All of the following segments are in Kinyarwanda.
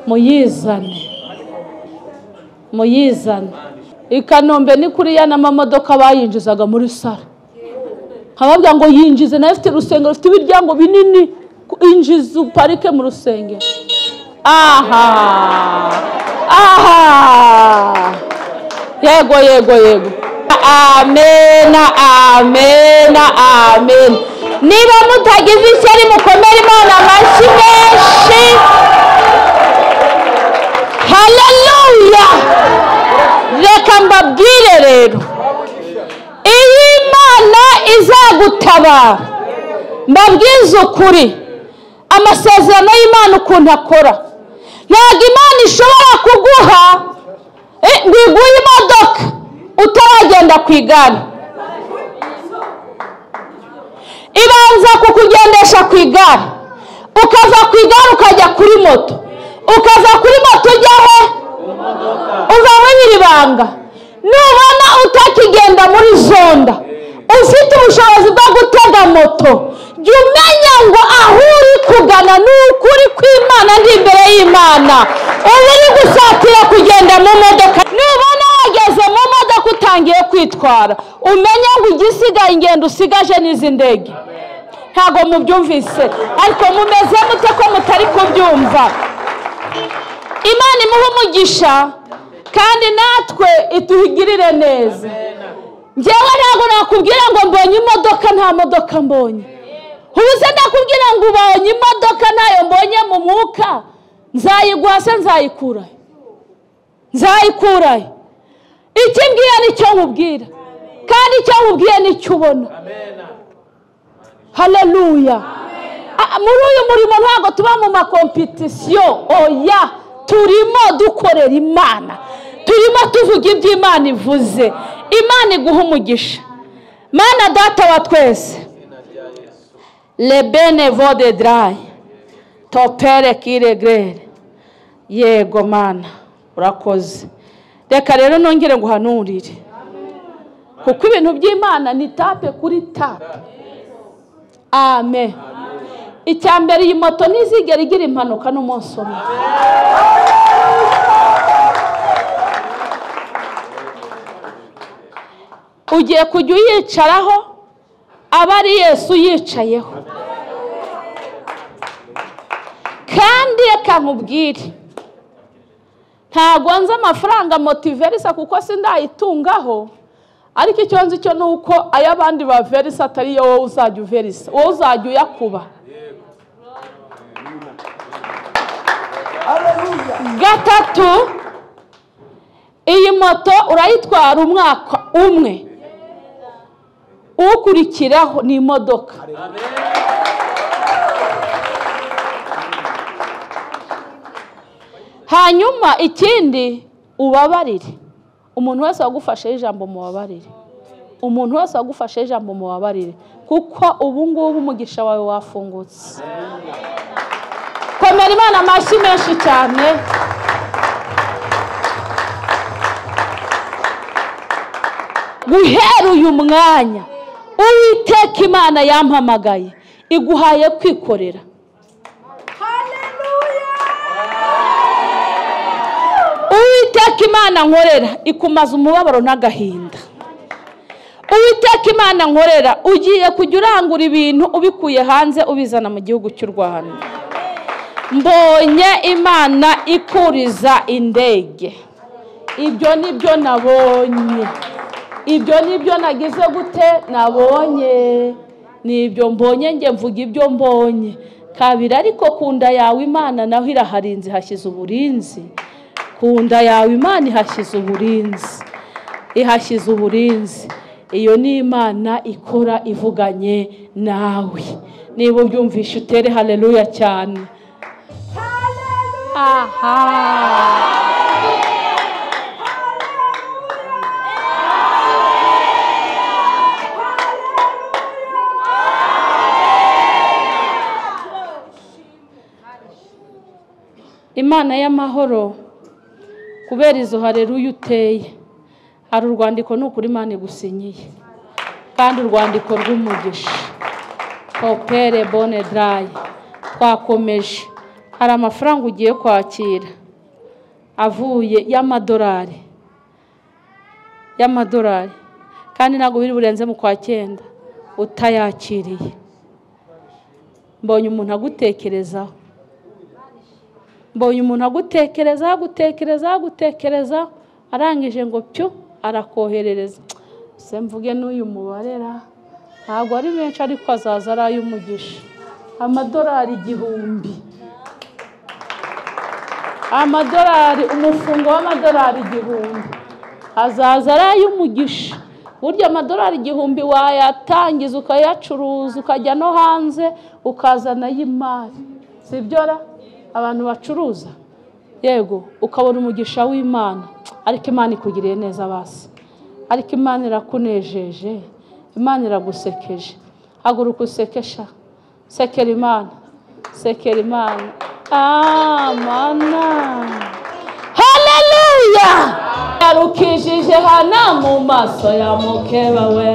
Muyizane, muyizane. I Kanombe ni kuriya n'amamodoka bayinjizaga muri sare, nkababwira ngo yinjize, nayo ifite urusengero rufite ibiryango binini, injiza uparike mu rusengero. Aha aha, yego yego yego, amena amena amen. Niba mutagize ishyari mukomere Imana amashyi menshi. Haleluya. Reka mbabwire rero, iyi Imana izagutabara, mbabwize ukuri, amasezerano y'Imana ukuntu akora. Ntabwo Imana ishobora kuguha ngo iguhe imodoka utaragenda ku igare. Ibanza kukugendesha ku igare, ukava ku igare ukajya kuri moto, ukava kuri moto ujya he? Uva muri iri banga. Nubona utakigenda muri zonda, ufite ubushobozi bwo gutega moto, jya umenya ngo aho uri kugana ni ukuri kw'Imana, ndi imbere y'Imana. Uba uri gusatira kugenda mu modoka. Nubona wageze mu modoka utangiye kwitwara, umenye ngo igisigaye ingendo usigaje n'izi ndege. Ntabwo mubyumvise, ariko mumeze mute ko mutari kubyumva? Imana imuhe umugisha, kandi natwe ituhigirire neza. Njyewe ntabwo nakubwira ngo mbonye imodoka, nta modoka mbonye. Ubuze ndakubwira ngo ubonye imodoka ntayo mbonye mu mwuka, nzayiguha se nzayikura? Nzayikura. Icyo mbwira nicyo nkubwira, kandi icyo nkubwiye nicyo ubona. Haleluya. Muri uyu murimo ntabwo tuba mu makompetisiyo, oya, turimo dukorera Imana, turimo tuvuga ibyo Imana ivuze. Imana iguha umugisha. Mana data wa twese, le benevo de drai topere kiregrere. Yego Mana, urakoze. Reka rero nongere nguhanurire, kuko ibintu by'Imana ni tape kuri tape. Amen. Icya mbere, iyi moto ntizigera igira impanuka n'umunsi umwe. Ugiye kujya uyicaraho, aba ari Yesu yicayeho. Kandi reka nkubwire, ntabwo nzi amafaranga moto iverisa kuko sindayitungaho, ariko icyo nzi cyo ni uko ay'abandi baverisa atari yo wowe uzajya uverisa, wowe uzajya uyakuba. Gatatu, iyi moto urayitwara umwaka umwe, ukurikiraho ni imodoka. Hanyuma ikindi, ubabarire umuntu wese wagufashe ijambo, mubabarire umuntu wese wagufashe ijambo, mubabarire, kuko ubu ngubu umugisha wawe wafungutse. Komera Imana amashyi menshi cyane. Guhera uyu mwanya, Uwiteka Imana yampamagaye, iguhaye kwikorera. Uwiteka Imana nkorera ikumaza umubabaro n'agahinda. Uwiteka Imana nkorera ugiye kujya urangura ibintu ubikuye hanze ubizana mu gihugu cy'u Rwanda. Mbonye Imana ikuriza indege. Ibyo nibyo nabonye, ibyo nibyo nagize gute nabonye, nibyo mbonye, nge mvuga ibyo mbonye. Kabiri, ariko kunda yawe Imana naho iraharinze, hashyize uburinzi. Kunda yawe Imana ihashyize uburinzi, ihashyize uburinzi. Iyo ni Imana ikora ivuganye nawe. Niba ubyumvishe utere haleluya cyane. Aha. Imana y'amahoro, kubera izo haleluya uteye, hari urwandiko ni ukuri Imana igusinyiye, kandi urwandiko rw'umugisha. Topere bone dry. Twakomeje. Hari amafaranga ugiye kwakira avuye y'amadolari, y'amadolari, kandi ntabwo biri burenze mu kwa 9 utayakiriye. Mbonye umuntu agutekerezaho, mbonye umuntu agutekereza, agutekereza, agutekereza, arangije ngo pyu arakoherereza. Se mvuge n'uyu mubarera ntabwo ari menshi ariko azaza ari ay'umugisha. Amadolari 1000, amadolari, umufungo w'amadolari 1000 azaza ari ay'umugisha. Burya amadolari 1000 wayatangiza ukayacuruza ukajya no hanze ukazana y'imari, sibyo ra? Abantu bacuruza, yego, ukabona umugisha w'Imana. Ariko Imana ikugiriye neza basi, ariko Imana irakunejeje, Imana iragusekeje. Haguruka usekesha, sekera Imana, sekera Imana. Amana, haleluya. Yarukijije Hana mu maso ya mukeba we,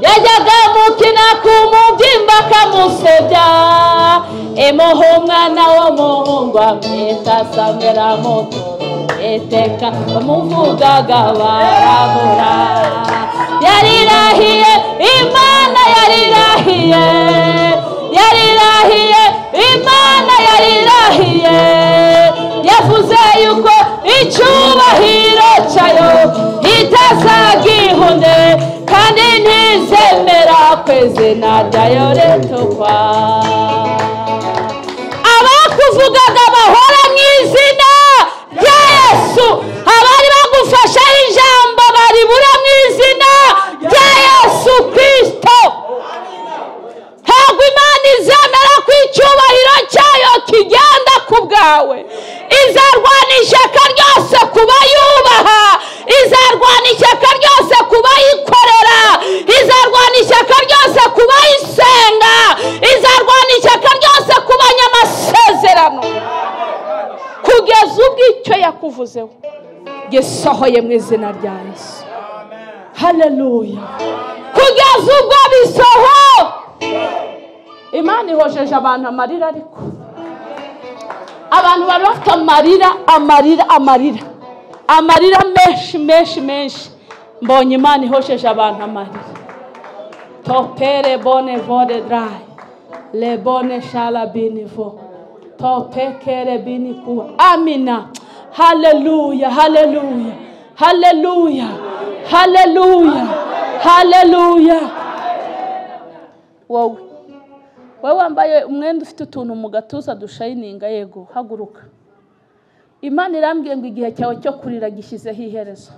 yajyaga mukina ku mubyimba akamusebya, imuha umwana w'umuhungu amwita Samweli amutura Uwiteka, bamuvugaga barabura. Yarirahiye Imana, yarirahiye, yarirahiye Imana, yarirahiye, yavuze yuko icyubahiro cyayo itazagihunde, kandi ntizemera ko izina ryayo ritukwa. Abakuvugaga bahora mu izina rya Yesu, abari bagufasha ijambo baribura mu izina rya Yesu Kristo. Ntabwo Imana izemera ko icyubahiro cyayo kigenda ku bwawe. Izarwana ishyaka ryose kuba yubaha, izarwana ishyaka ryose kuba yikorera, izarwana ishyaka ryose kuba yisenga, izarwana ishyaka ryose kuba nyamasezerano, kugeza ubwo icyo yakuvuzeho gisohoye mu izina rya Yesu. Haleluya. Kugeza ubwo bisoho. Imana ihojeje abantu amarira, ariko abantu bari bafite amarira, amarira, amarira, amarira menshi menshi menshi. Mbonye Imana ihojeje abantu amarira. Topere bone vode dry le bone shala binivo topekere biniku. Amina. Haleluya, haleluya, haleluya, haleluya, haleluya. Wowe wowe wambaye umwenda ufite utuntu mu gatuza dushayininga, yego, haguruka. Imana irambwiye ngo igihe cyawe cyo kurira gishyizeho iherezo.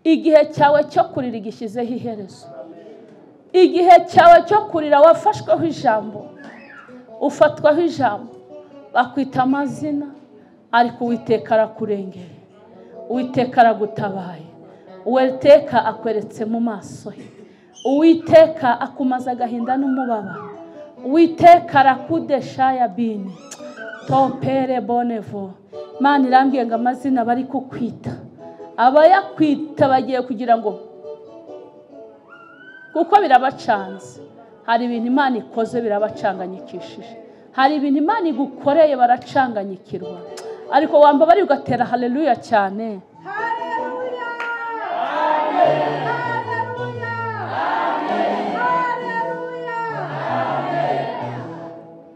Igihe cyawe cyo kurira gishyizeho iherezo. Igihe cyawe cyo kurira wafashweho ijambo, ufatwaho ijambo, bakwita amazina, ariko Uwiteka arakurengeye, Uwiteka aragutabaye, Uwiteka akweretse mu maso he, Uwiteka akumaza agahinda n'umubabaro, Uwiteka arakudesha ya bini topere bonevo. Imana irambwiye ngo amazina bari kukwita, abayakwita bagiye kugira ngo, kuko birabacanze. Hari ibintu Imana ikoze birabacanganyikishije, hari ibintu Imana igukoreye baracanganyikirwa. Ariko wamba bari ugatera haleluya cyane.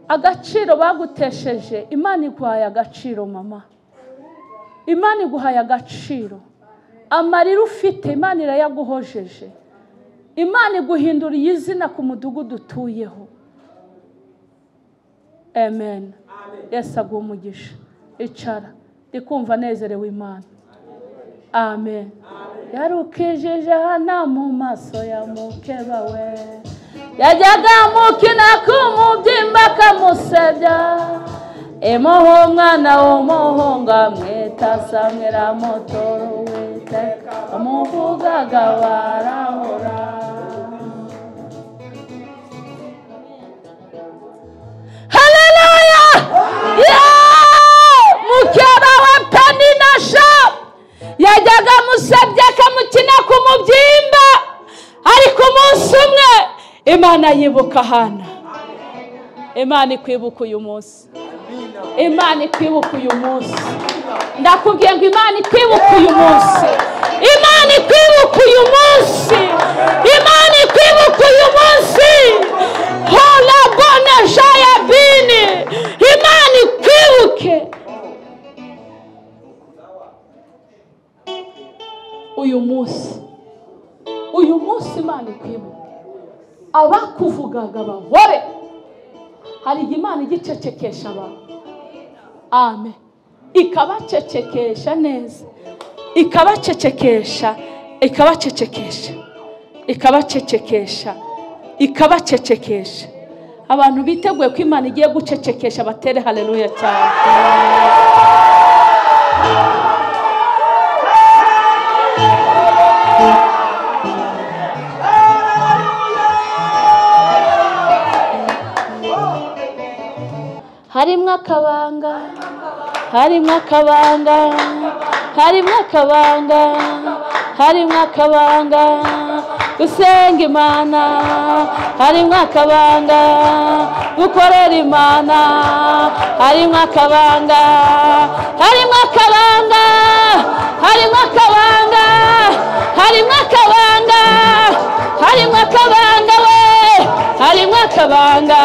Agaciro bagutesheje, Imana iguhaye agaciro mama. Imana iguhaye agaciro. Amarira ufite Imana irayaguhojeje. Imana iguhinduriye izina ku mudugudu utuyeho. Amen. Yesu aguhe umugisha. Icara, ndikumva nezerewe Imana. Amen. Yarukijije Hana mu maso ya mukeba we, yajyaga mukina ku mubyimba akamusebya, imuha umwana w'umuhungu amwita Samweli amutura Uwiteka, bamuvugaga barahora. Haleluya. Mukeba wa Penina sha yajyaga amusebya akamukina ku mubyimba, ariko umunsi umwe Imana yibuka Hana. Imana ikwibuka uyu munsi. Imana ikwibuka uyu munsi. Ndakubwiye ngo Imana ikwibuka uyu munsi. Imana ikwibuka uyu munsi. Imana ikwibuka uyu munsi. Hola bona jaya bini. Imana ikwibuke uyu munsi. Uyu munsi Imana ikwibuke. Abakuvugaga bahore. Hari Imana igicecekesha abantu. Amen. Ikabacecekesha neza. Ikabacecekesha, ikabacecekesha, ikabacecekesha, ikabacecekesha. Abantu biteguye ko Imana igiye gucecekesha batere haleluya cyane. Harimo akabanga, harimo akabanga, harimo akabanga, harimo akabanga, gusenga Imana, harimo akabanga, gukorera Imana, harimo akabanga, harimo akabanga, harimo akabanga, harimo akabanga, harimo akabanga we, harimo akabanga,